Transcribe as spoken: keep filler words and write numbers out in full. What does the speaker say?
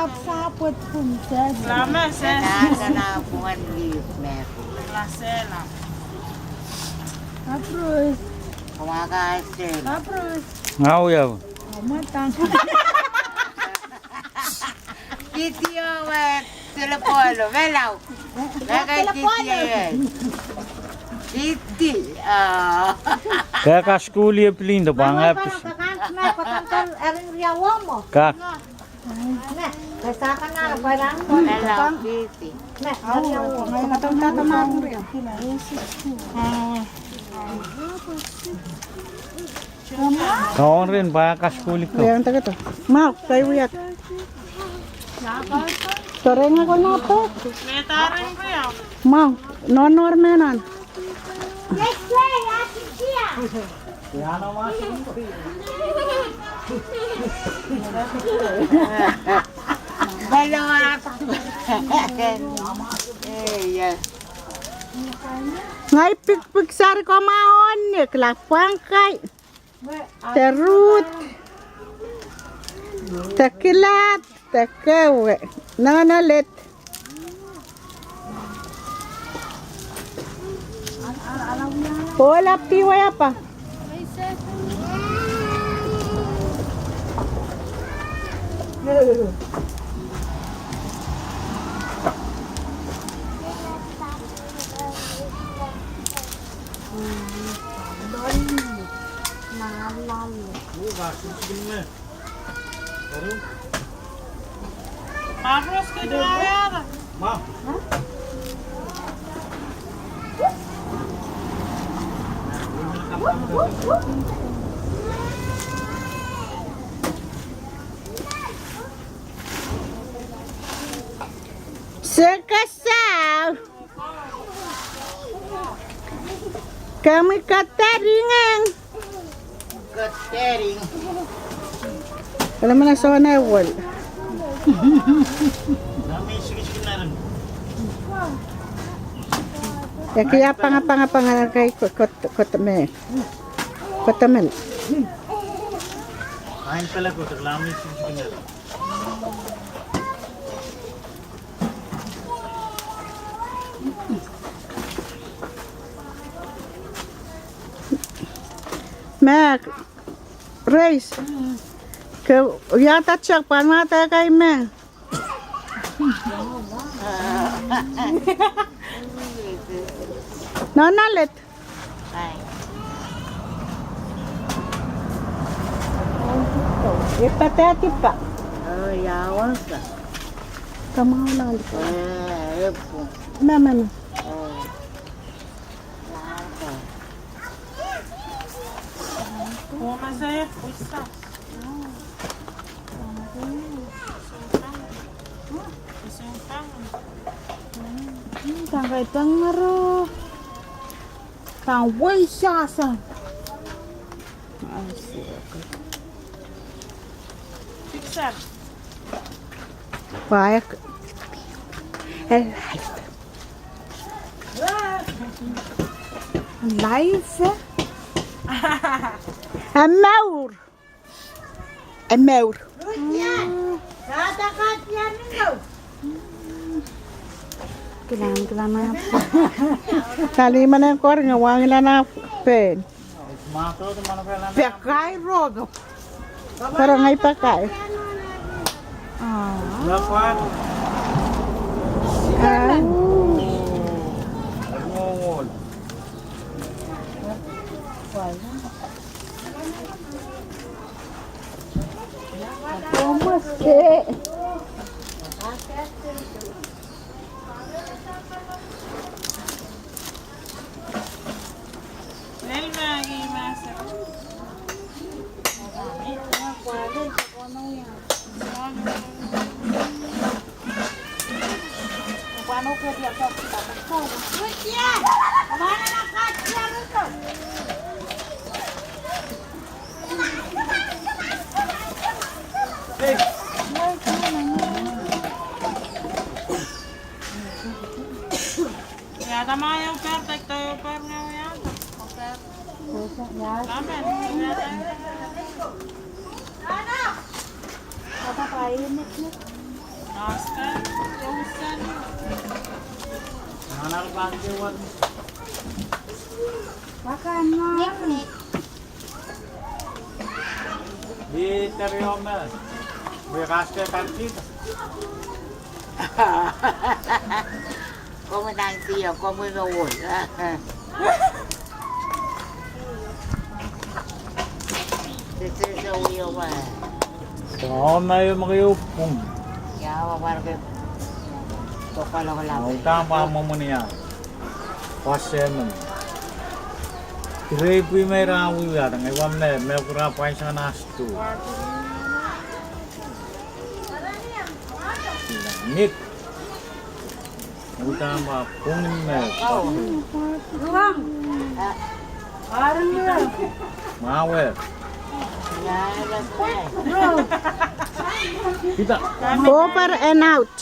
Sapwet pun sehla. Lame sehla. Sehla, sehla, pwan liep me. La sehla. Approve. Kawaka sehla. Approve. Ngau yau. Matang. Kidio wet, telepolo, welau. Weka kidio wet. Kidi, ah. Ke kasukuhlie pilin de pahn apis. Kak. Kaun rin pahn kasukuhli ko. Riau, tak tak. Mau, kai wiat. Toreng ako na pe. Mau, nonor menan. Ngehi pikpik sar ko ma onik la pwang kai. De rud. De kilad. De kewe. Nana let. Ola piwa apa. Sekasau. Kami kataringeng. Kataring. Kala mana sohna wol. Eki a panga, panga, panga kai kot, kot, kot me. Kotaman. Ain pala kot lami. Mak, reis. Ke, ia, tatak pahn mada kai me. Nona let. Epa tatipa. Oh, ia wasa. Kamaun lali. Eh, epu. Mama. Oh. Tangkai tangaro. Tang wei sasa. Paek. Life. Life. Amaur. Amaur. Kilang, kilang. Kali mana kor nga wang ilana pen. Pekai rodo. Koro ngai pekai. Ah. Ah. Komwi nangdi, komwi me wol. Sesese wio wa. Omw me ieu me keieu pwung. Ia, wa warke. Tokolokola. Udahn pahn mwomwen ia. Pwa semen. Kirei pwi me ira wiwiada, ngehi wa me, me kura pwain sang na stu. Nik. Udahn pahn pwung me. Mwawe. Kita. Over and out.